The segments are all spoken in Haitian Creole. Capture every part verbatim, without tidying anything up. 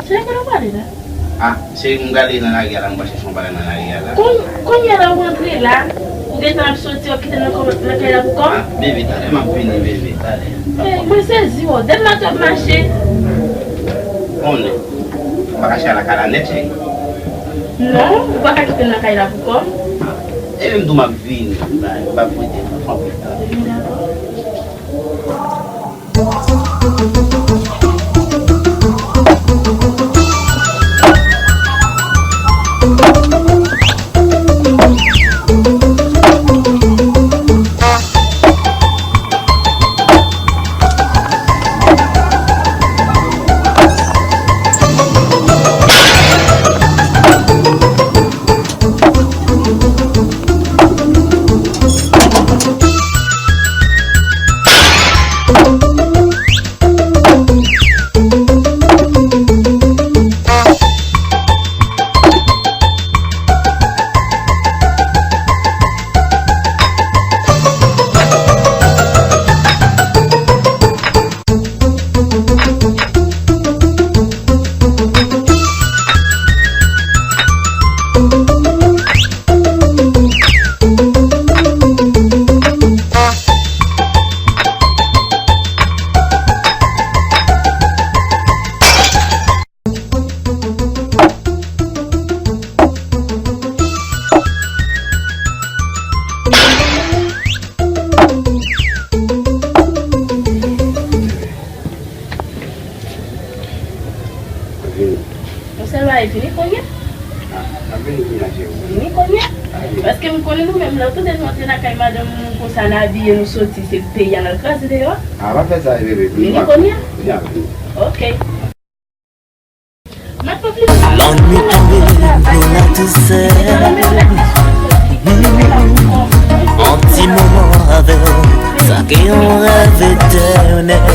Se kote w prale la? Ah, se m prale nan lari a la, m pral chèche yon bagay nan lari a la. Kon-, kounye a la w rantre la, ou gentan ap soti, w ap kite m nan kò-, nan kay la pou kò m? Ah, bebe, talè m ap vini, bebe, talè. Eh, mwen sezi, o, depi maten w ap mache. Konnen, ou pa ka chita lakay la nèt, cheri. Non, ou pa ka kite m nan kay la pou kò m. Ah, e menm tou m ap vini, m ap rete, pran pita. Ebyen, dakò. Vini. Yon sèl bagay, vini kounye a. Ah, m ap vini kounye a, cheri. Vini kounye a. Ah, vini. Paske m konnen nou menm, lè w tande nou antre lakay madanm nou konsa, n abiye, nou soti, se peyi a n al kraze deyò. Ah, pa fè sa, bebe. Vini kounye a. Vini a, vini. Ok. Lannwit tonbe, nou la tousèl. Hmm. Yon ti moman avè w, sa ke yon rèv etènèl.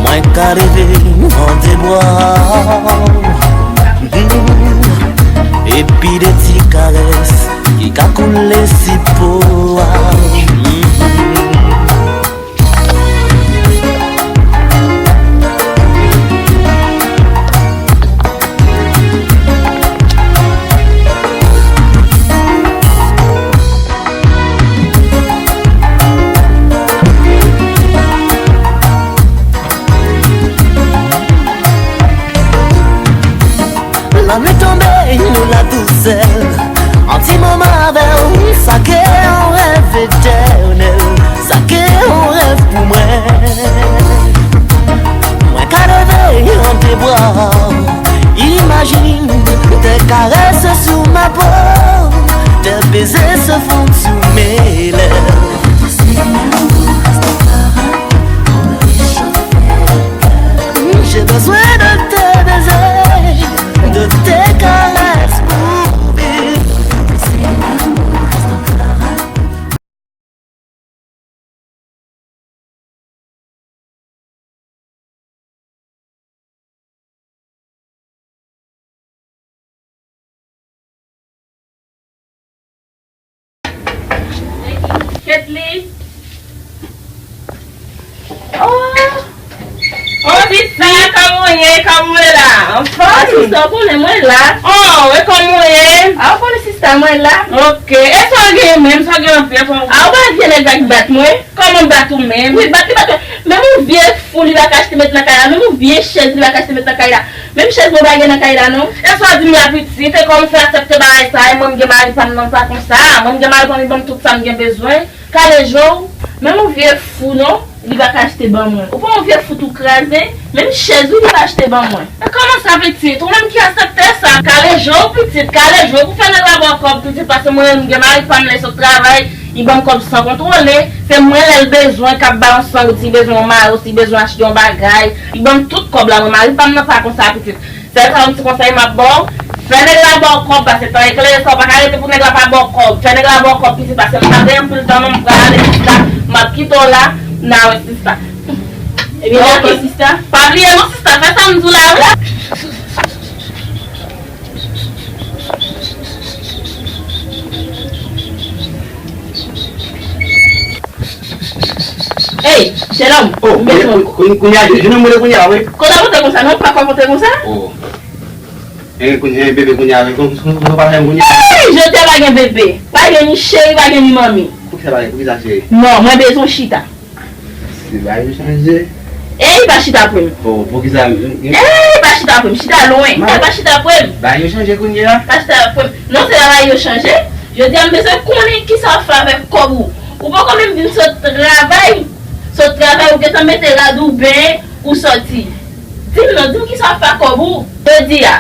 Mwen ka leve an de bra w. Hmm. Epi de ti karès ki ka koule sou po a. Hmm. Lannwit tonbe, nou la tousèl. Yon ti moman avè w, sa ke yon rèv etènèl, sa ke yon rèv pou mwen. Mwen ka leve an de bra w, imajine tes caresses sur ma peau, tes baisers se fondent sur mes lèvres. J'ai besoin de tes baisers, de tes caresses pour vivre. Ketly. Oh! Oh, sista, kòman w ye? Kòman w ye la? Anfòm? Ah, sista, w konnen mwen la. Oh, e kòman w ye? Ah, w konnen sista, mwen la. Ok. E sa w gen menm? Sa w gen anpil? Ah, ou pa vye nèg la ki bat mwen? Kòman bat ou menm? Wi, bat li, bat mwen. Menm yon vye fou li pa ka achte met nan kay la. Menm yon vye chèz li pa ka achte met nan kay la. Menm chèz mwen pa gen nan kay la, non. E sa w di m la pitit, e kòman w fè aksepte bagay sa, e mwen m gen mari pa m nan, pa konsa. Mwen m gen mari pa m, li ban m tout sa m gen bezwen. Kale je w. Menm yon vye fou, non, li pa ka achte ban mwen. Ou pa yon vye fou tou kraze, menm chèz wi li pa achte ban mwen. E kòman sa pitit? Ou menm ki aksepte sa? Kale je w pitit, kale je w. Pou fè nèg la ba w kòb pitit, paske mwen menm m gen mari pa m lè sot travay. Li ban m kòb san kontwole. Se mwen lè l bezwen k ap ba yon sandwich, li bezwen yon mayo, li bezwen achte yon bagay. Li ban m tout kòb la, mwen mari pa m nan pa konsa pitit. Sèl sa yon ti konsèy m ap ba w, fè nèg la ba w kòb, paske tan eklere sa, ou pa ka rete pou nèg la pa ba w kòb. Fè nèg la ba w kòb pitit, paske m pa gen anpil tan non, m prale pitit la, m ap kite w la, n a wè sista. Ebyen, dakò, sista. Pa bliye non, sista, fè sa m di w la, wi. Ey, Jennonm, oh, m bezwen. Kounye a, jennonm, mwen kounye a, wi. Kote w monte konsa, non, pa fè monte konsa. Oh. E kounye a, bebe kounye a, kounye a, pa fè kounye a. Hey, je te pa gen bebe. Pa gen ni cheri, pa gen ni manmi. Poukisa pa gen, poukisa cheri? Non, mwen bezwen chita. Se bagay yo chanje. Ey, pa chita pou m. Oh, poukisa? Ey, pa chita pou m. Chita lwen. Ey, pa chita pou m. Bagay yo chanje kounye a? Pa chita pou m. Non, se pa bagay yo chanje. Jodi a, m bezwen konnen kisa w ap fè avèk kòb ou. Ou poko menm di m sot travay. Sot travay, ou gentan mete rad ou, benyen, ou sòti. Di m non, di m kisa w ap fè ak kòb ou. Jodi a,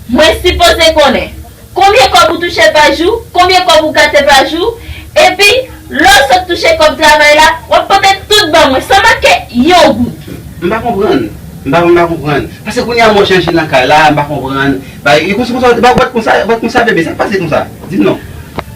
mwen sipoze konnen konbyen kòb ou touche pa jou, konbyen kòb ou gate pa jou, epi lè w sot touche kòb travay la, w ap pote tout ban mwen, san manke yon goud. M pa konprann. M pa, m pa konprann. Paske kounye a mwen chanje nan kay la, m pa konprann. Ba, e konsa, konsa, ba, w konsa, w konsa, bebe, sa k pase konsa? Di m non.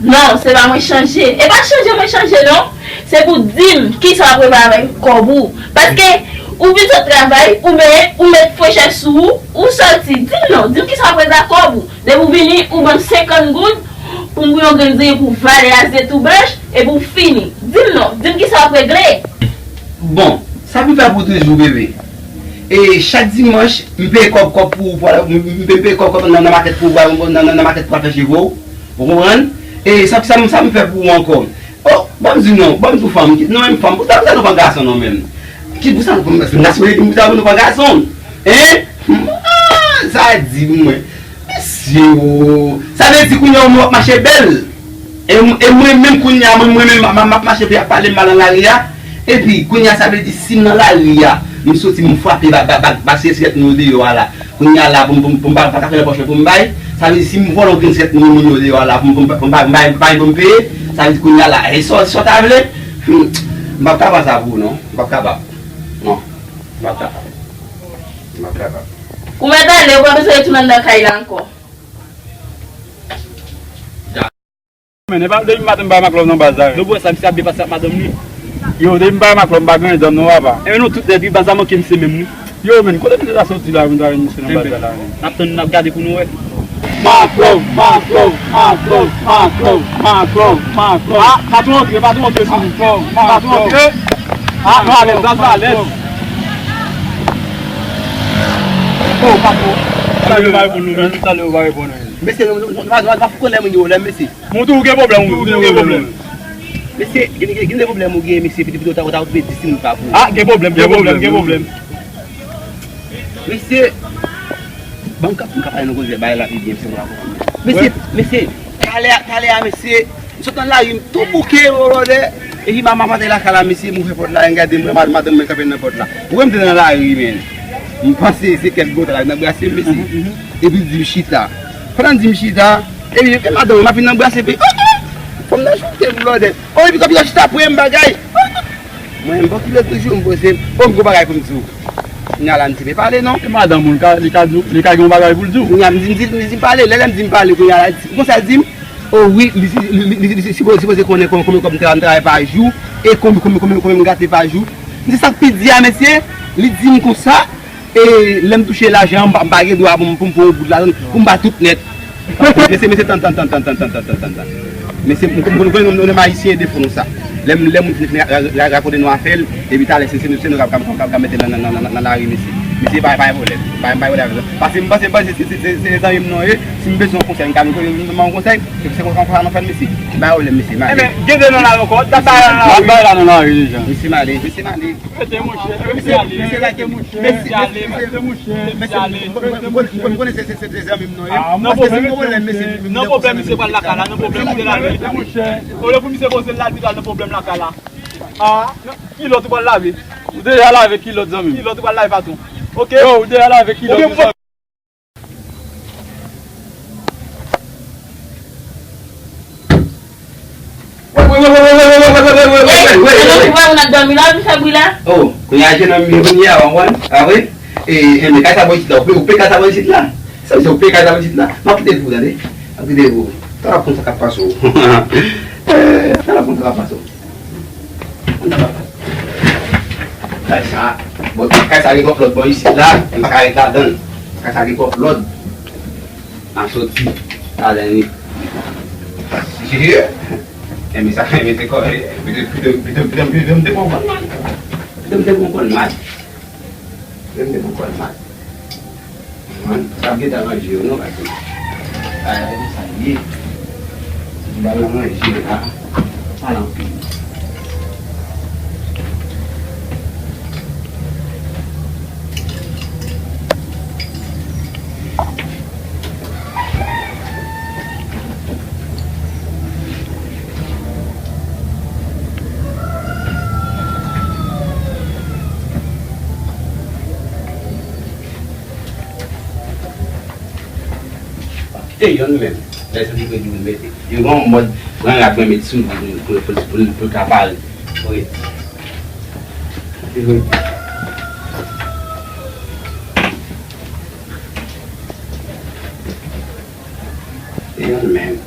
Non, se pa mwen chanje. E pa chanje mwen chanje, non. Se pou di m kisa w ap regle avèk kòb ou. Paske ou vin sot travay, ou benyen, ou met frechè sou ou, ou sòti. Di m non, di m kisa w ap regle ak kòb ou. Depi w vini, ou ban m senkant goud pou m pran yon grenn zye pou vale a zye tou blanch, epi w fini. Di m non, di m kisa w ap regle. Bon, sa pou fè pou toujou, bebe. E chak dimanch, m peye kòb, kòb pou, pou, m, m, m peye kòb, kòb nan, nan makèt pou, nan, nan, nan makèt pou al fè cheve w. Ou konprann? E sa, sa, sa m fè pou ou ankò? Oh, ban m di non, ban m di fanm, non, menm fanm, sa, sa nou pa gason non menm. Ki pou sa nou pa gason? N a sou pou sa nou pa gason. Hein? Ah, sa di mwen. Mesye, oh. Sa vle di kounye a w ap mache bèl. E, e mwen menm kounye a, mwen, mwen menm, m, m, m ap mache, epi y ap pale m mal nan lari a. Epi, kounye a, sa vle di si m nan lari a, m soti, m frape ba, ba, ba, ba, sigarèt nou deyò a la. Kounye a la, pou m, pou m, pou m pa, pa ka fè nan pòch mwen pou m bay. Sa vle di si m vòlè yon grenn sigarèt moun, moun yo deyò a la, pou m, pou m, pou m pa, pa, pa, pa pou m peye. Sa vle di kounye a la, e sa, sa w ta vle? Hmm, m p ap ka pran sa pou ou, non. M p ap kapab. Non. M p ap kapab. M p ap kapab. Ou mèt ale, ou pa bezwen retounen anndan kay la ankò. Men, e pa depi maten m pa wè Maklòv nan baz la, wi. Nou wè sa, misye ap byen pase ak madanm li. Yo, depi m pa wè Maklòv, m pa gen dòm non, papa. E nou tout depi baz la manke misye menm, wi. Yo, men, kote misye ta soti la, pou n ta jwenn misye nan baz la, la, men? N ap tann, n ap gade pou nou wè. Maklòv, Maklòv, Maklòv, Maklòv, Maklòv, Maklòv. Ah, patwon antre, patwon antre sou nou. Patwon antre. Ah, nou alèz, baz la alèz. Oh, patwon. Sa yo pa reponn nou, men. Sa yo pa reponn nou. Mesye, nou, nou, nou, nou, nou pa fout konn lè moun gen pwoblèm, mesye. Mwen tou, ou gen pwoblèm, ou tou, ou gen pwoblèm. Mesye, gen, gen, gen de pwoblèm ou gen, mesye, piti, piti, ou ta, ou ta okipe dis moun pa pou ou. Ah, gen pwoblèm, gen pwoblèm, gen pwoblèm. Mesye, ban m ka, m ka pale nan koze, bay la pi byen, mesye, m pa konprann. Mesye, mesye, talè a, talè a, mesye, m sot nan lari, m tou bouke, yo, lòdè. Epi, mama, mama te lakay la, mesye, m ouvè pòt la, m gade, m wè mad-, madanm mwen kanpe nan pòt la. Ou wè m te nan lari, men. M panse se kèk gwo talè nan brase m, mesye. Epi, di m chita. Pandan di m chita, epi, e madanm mwen, m ap vin nan brase, epi, oh, oh, fanm nan choute m, lòdè. Oh, epi, epi, chita, pre m bagay. Mwen, m pokile toujou, m poze, oh, m gon bagay pou m di w. Kounye a la, m di, pe pale, non. E madanm ou, li ka, li ka di w, li ka gen yon bagay pou l di w. Kounye a, m di, m di, m di, m pale, lè, lè m di m pale, kounye a la, di, konsa l di m, oh, wi, li, li, li, li, li sipoze, sipoze konnen kon-, konbyen kòb m tra-, m travay pa jou, e konbyen, konbyen, konbyen, konbyen m gate pa jou. M di, sa k pi di a, mesye, li di m konsa, e lè m touche lajan an, m pa, m pa gen dwa pou m, pou m pran yon bout lajan, pou m ba tout nèt. Mesye, mesye, tann, tann, tann. Mesye, m, m, m, m, nou menm Ayisyen, defo nou sa. Lè m, lè moun fin, fin ra-, ra-, rakonte nou afè l, epi talè, se, se nou, se nou k ap, k ap, k ap, k ap mete l nan, nan, nan, nan, nan lari, mesye. Mesye, pa, pa gen pwoblèm. Pa, pa gen pwoblèm avè sa. Paske m panse, m panse se, se, se, se zanmi m nou ye. Si m bezwen yon konsèy, m ka vin kote nou, m ba yon konsèy. Se, se konsa, konsa nou fè l, mesye. Pa gen pwoblèm, mesye, m ale. Ebyen, gen de nan lari ankò. Tap bay la nan lari. Tap bay la nan lari, deja. Mesye, m ale. Mesye, m ale. Rete, monchè, rete, ale, rete, monchè, rete, ale, rete, monchè, rete, ale, rete, monchè. M konnen se, se, se, se zanmi m nou ye. Ah, nan pwoblèm, nan pwoblèm, misye pral lakay la, nan pwoblèm, misye lave. Rete, monchè. Olye pou misye poze l la, li pral nan pwoblèm lakay la. Ah, kilòt ou pral lave? Ou deja lave kilòt, zanmi m. Kilòt ou pral lave, patwon? Ok. Yo, ou deja lave kilòt ou, zanmi m. Ey, se nou ki wè moun ap dòmi la, ou fè bri la? Oh, kounye a, jennonm, vin kounye a, w konprann? Ah wi? E, enben, kay sa bò isit la, ou pe, ou pe kay sa bò isit la? Sa vle di, ou pe kay sa bò isit la? M ap kite pou ou, tande? M ap kite pou ou. Talè w ap konn sa k ap pase w. Eh, talè w ap konn sa k ap pase w. Kay sa, bon, kay sa gen twòp lòd bò isit la, m pa ka ret ladan l. Kay sa gen twòp lòd. N a soti talè ni. Enben sa, enben se kò, pito, pito, pito, pito, pito, pito, m te konprann mal. Menm te gon kòn mat. Menm te gon kòn mat. Mwen, sa ap gentan ranje yo, non, paske bagay la konsa l ye. Bagay la ranje la, pa anpil. Kite yonn menm. Lè se li ki di w mete. Yo gen yon mòd pran rad mwen met sou li pou, pou, pou, pou, pou l ka pare. Wi. Wi. Se yonn menm.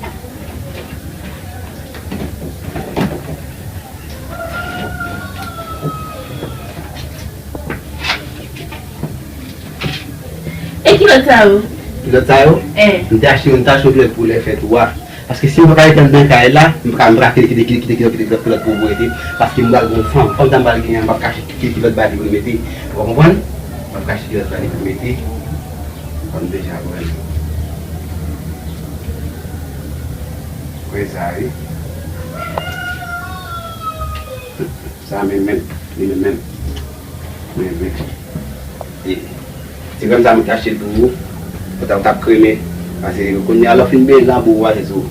E kilòt sa yo? Kilòt sa yo? Eh. M te achte youn, m te achte yon kilòt pou lè fèt ou a. Paske si m pa ka rete anndan kay la, m pa ka, m pa ka kite, kite, kite, kite, kite kilòt, kilòt pou ou rete. Paske m pral gen yon fanm, fanm sa m pral genyen an, m p ap ka achte kilòt ba li pou l mete. Ou konprann? M p ap ka achte kilòt ba li pou l mete. Fanm deja pran. Kwè sa, wi. Sa menm menm, li menm menm. Menm menm. E, ti krèm sa mwen te achte l pou ou. Ou t ap, ou t ap kremen. Paske kounye a lè w fin benyen l, ou pral pase sou ou.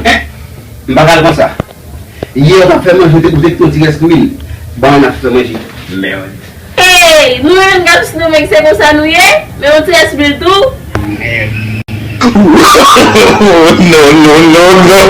Eh, m pa pral konsa. Yè, ou t ap fè manje, ou te, ou te kite yon ti rès lwil. Ban m ap fè manje. Mèd. Ey, nou menm gangsta nou menm se konsa nou ye? Men yon ti rès lwil tou? Mèd. No, no, no, no.